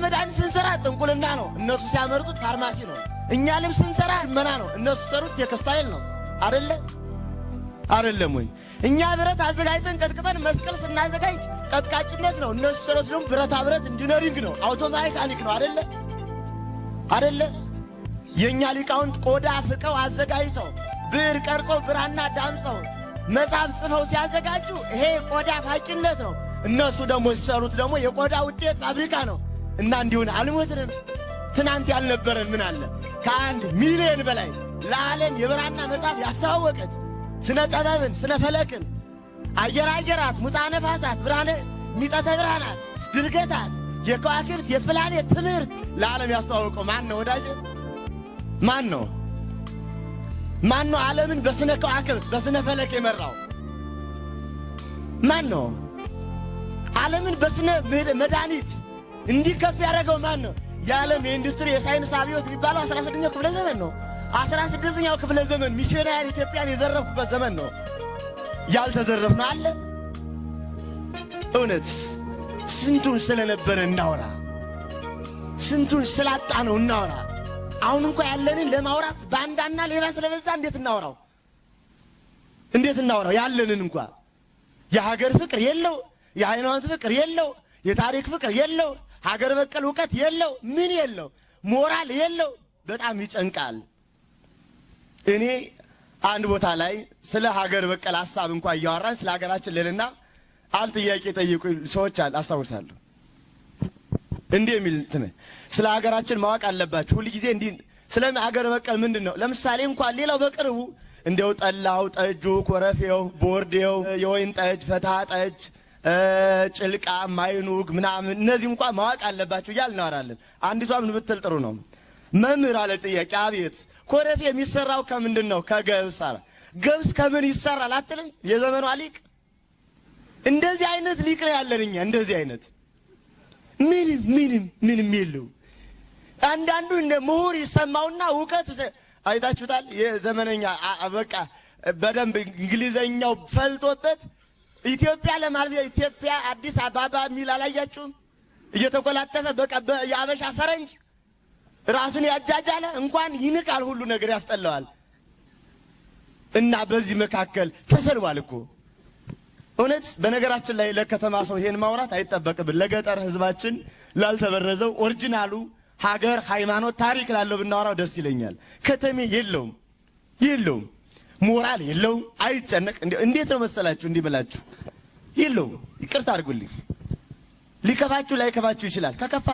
መድኃኒት ስንሰራ ጥንቁልና ነው፣ እነሱ ሲያመርጡት ፋርማሲ ነው። እኛ ልብስ ስንሰራ መና ነው፣ እነሱ ሲሰሩት ቴክስታይል ነው። አደለ አይደለም ወይ? እኛ ብረት አዘጋጅተን ቀጥቅጠን መስቀል ስናዘጋጅ ቀጥቃጭነት ነው፣ እነሱ ሲሰሩት ደግሞ ብረታ ብረት engineering ነው፣ auto mechanic ነው። አደለ አደለ? የእኛ ሊቃውንት ቆዳ ፍቀው አዘጋጅተው ብዕር ቀርጸው ብራና ዳምጸው መጽሐፍ ጽፈው ሲያዘጋጁ ይሄ ቆዳ ፋቂነት ነው። እነሱ ደግሞ ሲሰሩት ደግሞ የቆዳ ውጤት ፋብሪካ ነው። እና እንዲሁን አልሞትንም። ትናንት ያልነበረን ምን አለ? ከ1 ሚሊዮን በላይ ለዓለም የብራና መጽሐፍ ያስተዋወቀች፣ ስነ ጥበብን፣ ስነ ፈለክን፣ አየር አየራት፣ ሙፃ ነፋሳት፣ ብርሃነ ሚጠተ ብርሃናት፣ ድርገታት፣ የከዋክብት የፕላኔት ትምህርት ለዓለም ያስተዋወቀው ማን ነው? ወዳጄ ማን ነው? ማን ነው ዓለምን በስነ ከዋክብት በስነ ፈለክ የመራው ማን ነው? ዓለምን በስነ መድኃኒት እንዲህ ከፍ ያደረገው ማን ነው? የዓለም የኢንዱስትሪ የሳይንስ አብዮት የሚባለው 16ኛው ክፍለ ዘመን ነው። 16ኛው ክፍለ ዘመን ሚስዮናውያን ኢትዮጵያን የዘረፉበት ዘመን ነው። ያልተዘረፍነው አለ? እውነት ስንቱን ስለነበረ እናውራ፣ ስንቱን ስላጣ ነው እናውራ። አሁን እንኳ ያለንን ለማውራት ባንዳና ሌባ ስለበዛ እንዴት እናውራው? እንዴት እናውራው? ያለንን እንኳ የሀገር ፍቅር የለው፣ የሃይማኖት ፍቅር የለው፣ የታሪክ ፍቅር የለው፣ ሀገር በቀል እውቀት የለው፣ ምን የለው፣ ሞራል የለው። በጣም ይጨንቃል። እኔ አንድ ቦታ ላይ ስለ ሀገር በቀል ሀሳብ እንኳ እያወራን ስለ ሀገራችን ልልና አንድ ጥያቄ ጠየቁ ሰዎች አለ አስታውሳለሁ። እንዲህ የሚል እንትን፣ ስለ ሀገራችን ማወቅ አለባችሁ ሁልጊዜ እንዲህ ስለ ሀገር በቀል ምንድን ነው? ለምሳሌ እንኳን ሌላው በቅርቡ እንዲያው ጠላው፣ ጠጁ፣ ኮረፌው፣ ቦርዴው፣ የወይን ጠጅ፣ ፈታ ጠጅ፣ ጭልቃ፣ ማይኑግ ምናምን እነዚህ እንኳን ማወቅ አለባችሁ እያልን እናወራለን። አንዲቷ ምን ብትል ጥሩ ነው? መምህር አለ ጥያቄ። አቤት። ኮረፌ የሚሰራው ከምንድን ነው? ከገብስ አለ። ገብስ ከምን ይሰራል አትልም? የዘመኗ ሊቅ። እንደዚህ አይነት ሊቅ ነው ያለን እኛ። እንደዚህ አይነት ምንም ምንም ምንም የለው። አንዳንዱ እንደ ምሁር ይሰማውና እውቀት አይታችሁታል። የዘመነኛ በቃ በደንብ እንግሊዘኛው ፈልጦበት ኢትዮጵያ ለማለት ኢትዮጵያ አዲስ አበባ የሚል አላያችሁም? እየተኮላተፈ በቃ የአበሻ ፈረንጅ ራሱን ያጃጃለ እንኳን ይንቃል፣ ሁሉ ነገር ያስጠላዋል። እና በዚህ መካከል ተሰልቧል እኮ እውነት። በነገራችን ላይ ለከተማ ሰው ይሄን ማውራት አይጠበቅብን። ለገጠር ህዝባችን ላልተበረዘው original ኡ ሀገር፣ ሃይማኖት፣ ታሪክ ላለው ብናወራው ደስ ይለኛል። ከተሜ የለውም የለውም፣ ሞራል የለውም፣ አይጨነቅ። እንዴት ነው መሰላችሁ እንዲህ ብላችሁ የለውም። ይቅርታ አድርጉልኝ። ሊከፋችሁ ላይከፋችሁ ይችላል። ከከፋ